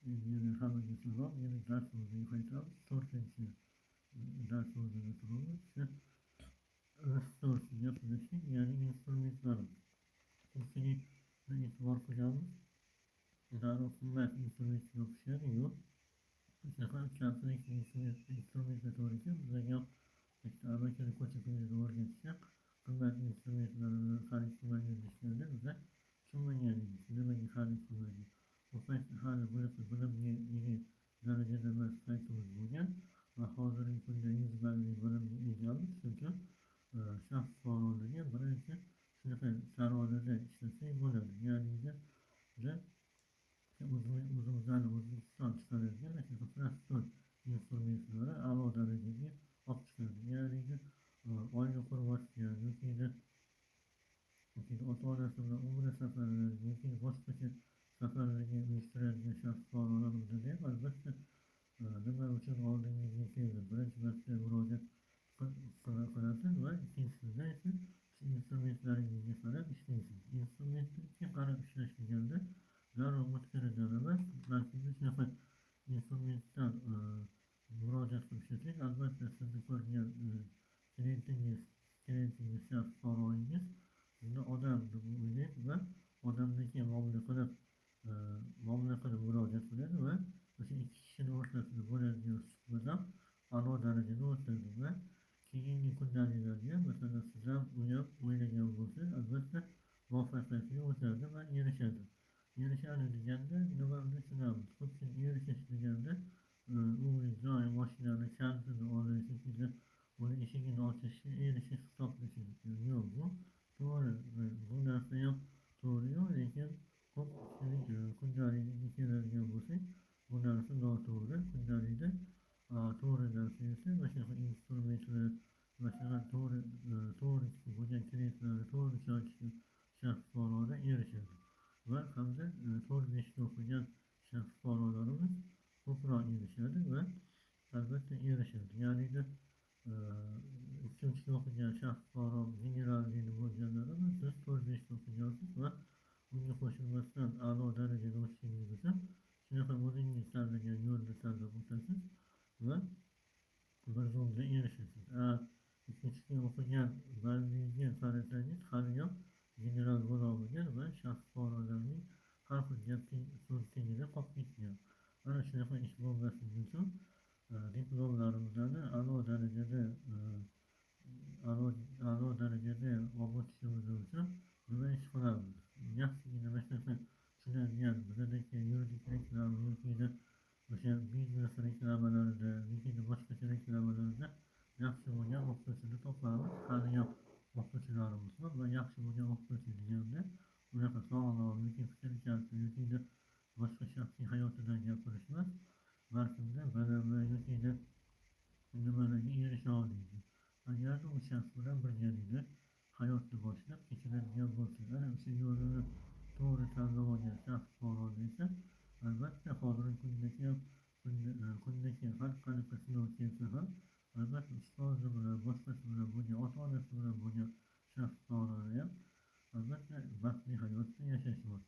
Yana hammaga salom. Yana darsimizga qaytamiz. To'rtinchi darsimizda turibmiz. Shu resource gaplashdik, ya'ni instrumentlarimiz. Ko'pchilikni e'tibor qilganmiz. Darrov qimmat instrument yopishadi, yo'q. Shunaqa kompleks instrumentlar to'g'ri ekan, bizlarga ham bitta amakini ko'cha ko'yda o'rgatishgan qimmat instrumentlarni xarid qilmagan deyishganda biza tushunmagan edik, nimaga xarid qilmagan. U payt hali bunaqa bilimga ega darajada emas paytimiz bo'lgan va hozirgi kunda 100 balli bilimga egamiz. Shuning uchun shaxs fuqarolarga birinchi shunaqa tarzda ishlasak bo'ladi. Ya'ni biza o'zimizni O'zbekiston chiqaradigan shunaqa простой instrumentlari a'lo darajaga olib chiqadi. Ya'ni oila qurayotgan yoki ota-onasi bilan umra safarlariga yoki boshqacha safarlarga uyushtiradigan shaxs fuqarolar ham albatta nima uchun oldingizga keldi, birinchi marta murojaat qilasiz va ikkinchisida esa instrumentlaringizga qarab ishlaysiz. Instrumentga qarab ishlash deganda darrov o'tkiridan emas, balki shunaqa instrumentdan murojaat qilib ishlasangiz, albatta sizni ko'rgan klientingiz shaxs fuqaroyingiz sizni odam deb o'ylaydi va odamniki muomala qilib murojaat qiladi va o'sha ikki kishini o'rtasida bo'ladigan suhbat ham a'lo darajada o'tadi va keyingi kundagilarga, masalan, siz ham u ham o'ylagan bo'lsa, albatta muvaffaqiyatga o'tadi va erishadi. Erishadi deganda nimani tushunamiz? Ko'pchilik erishish deganda u joy, mashinani kalitini olish yoki uni eshigini ochishga erishish hisoblashadi. Yo'q, bu to'g'ri, bu narsa ham to'g'ri yo'q, lekin ko'pchilik kundalikka keladigan bo'lsak, bu narsa noto'g'ri. Kundalikda to'g'ri narsa esa mana shunaqa instrumentlar, mana shunaqa to'g'ri bo'lgan klientlarni to'g'ri ishonchli shaxs fuqarolar erishadi va hamda 4-5ta o'qigan shaxs fuqarolarimiz ko'proq erishadi va albatta erishadi. Ya'ni 2-3ta o'qigan shaxs fuqaro generallikni bo'lganlarimiz, siz 4-5ta o'qigansiz va unga qo'shilmasdan a'lo darajada o'tishingiz uchun shunaqa o'zingiz tanlagan yo'lni tanlab o'tasiz va bir zumda erishasiz. 2-3ta o'qigan balliga qarasangiz haliyam general bo'lolmagan va shaxs fuqarolarning har xil gap so'z tagida qolib ketgan. Mana shunaqa ish bo'lmasligi uchun diplomlarimizni a'lo darajada olib o'tishimiz uchun nima ish qilamiz? Yaxshigina mana shunaqa tushunadigan bizadagi yuridik reklama yoki o'sha biznes reklamalarida yoki boshqacha reklamalarda yaxshi bo'lgan o'qituvchini topamiz. Haliyam o'qituvchilarimiz bor va yaxshi bo'lgan o'qituvchi deganda unaqa sog'lom yoki fikr kalti yoki boshqa shaxsiy hayotidan gapirish emas, balkimda bilimi yoki nimalarga erisha oladi. Agarda u shaxs bilan birgalikda hayotni boshlab kechiradigan bo'lsa, ana o'sha yo'lini to'g'ri tanlab olgan shaxs fuqarolar esa albatta hozirgi kundagi har qanaqa sinov kelsa ham albatta ustozi bilan, boshqasi bilan bo'lgan, ota-onasi bilan bo'lgan shaxs fuqarolar ham albatta baxtli hayotda yashashyapti.